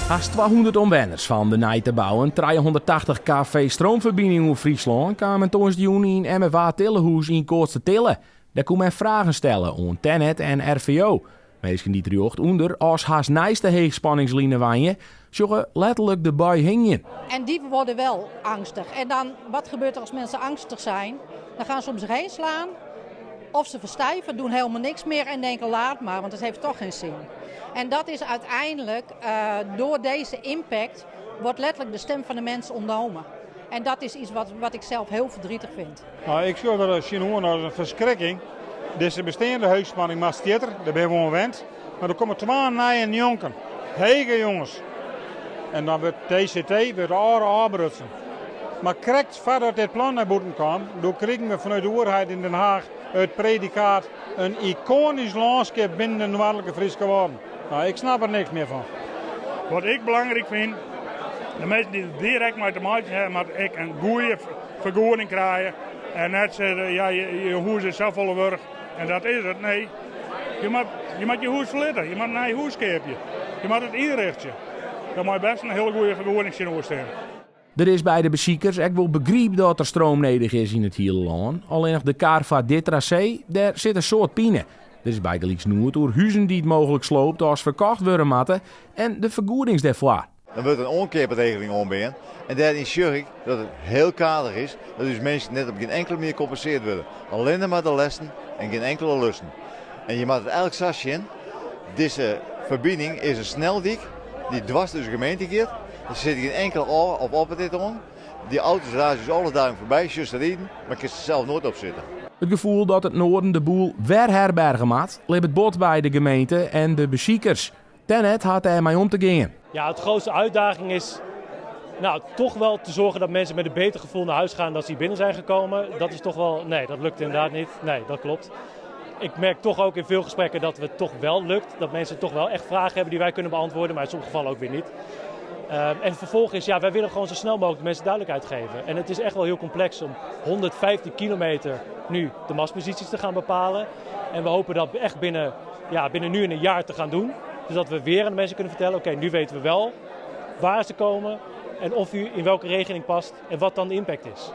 Hast 200 omwenners fan de nij te bouwen 380 kV stroomferbining oer Fryslân kamen tongersdeitejûn yn MFA Tillehûs yn Koatstertille. Dêr koe men fragen stelle oan Tennet en RVO. Minsken dy't rjocht ûnder as hast neist de heechspanningsline wenje, sjogge letterlik de bui hingjen. En die worden wel angstig. En dan, wat gebeurt er als mensen angstig zijn? Dan gaan ze om zich heen slaan. Of ze verstijven, doen helemaal niks meer en denken: laat maar, want het heeft toch geen zin. En dat is uiteindelijk, door deze impact, wordt letterlijk de stem van de mens ontnomen. En dat is iets wat ik zelf heel verdrietig vind. Nou, ik sjoch der tsjinoan as in ferskrikking. Dizze besteande heechspanning moat stiet der, dêr binne we oan wend. Mar der komme twa nije njonken. Hege jonges. En dan wurdt TCT wurdt ôf ôfbrutsen. Mar krekt foardat dit plan nei bûten kaam, doe krigen we fanút de oerheid yn Den Haag it predikaat in ikoanysk lânskip binnen de Noardlike Fryske Wâlden. Nou, ik snap der niks mear fan. Wat ik belangryk fyn, de minsken dy't der direkt mei te meitsjen hawwe, moatte ek in goede fergoeding krije. En net sizze, ja, je hûs is safolle wurdich en dat is it. Nee, je moat je hûs ferlitte, je moat in nij hûs keapje, je moat it ynrjochtsje. Dêr mei bêst in hiele goede fergoeding tsjinoer stean. Der is by de besikers ek wol begryp dat der stroom nedich is yn it hiele lân. Allinnich de kar foar dit trasee, dêr sit in soad pine. Der is bygelyks noed oer huzen dy't mooglik sloopt as ferkocht wurde moatte en de fergoedings dêrfoar. Dan wurdt in oankeapregeling oanbean en dêryn sjoch ik dat it hiel kadich is dat ús minsken net op gjin inkele manier kompenseard wurde. Allinne mar de lesten en gjin inkele lusten. En je moatte it eigenlik sa sjen, dizze ferbining is in sneldyk dy't dwars ús gemeente giet. Der sit gjin inkele ôf of oprit oan. Dy auto's raze ús alle dagen foarby, sjochst se riden, mar kinst der sels noait op sitte. It gefoel dat it Noarden de boel wer herberge moat, libbet bot by de gemeente en de besikers. Tennet hat dêr mei om te gean. Ja, het grootste uitdaging is, nou, toch wel te zorgen dat mensen met een beter gevoel naar huis gaan dan ze hier binnen zijn gekomen. Dat is toch wel, nee, dat lukt inderdaad niet. Nee, dat klopt. Ik merk toch ook in veel gesprekken dat het toch wel lukt. Dat mensen toch wel echt vragen hebben die wij kunnen beantwoorden, maar in sommige gevallen ook weer niet. En het vervolg is, ja, wij willen gewoon zo snel mogelijk de mensen duidelijkheid geven. En het is echt wel heel complex om 115 kilometer nu de mastposities te gaan bepalen. En we hopen dat echt binnen, ja, binnen nu en een jaar te gaan doen. Dus dat we weer aan de mensen kunnen vertellen, oké, nu weten we wel waar ze komen en of u in welke regeling past en wat dan de impact is.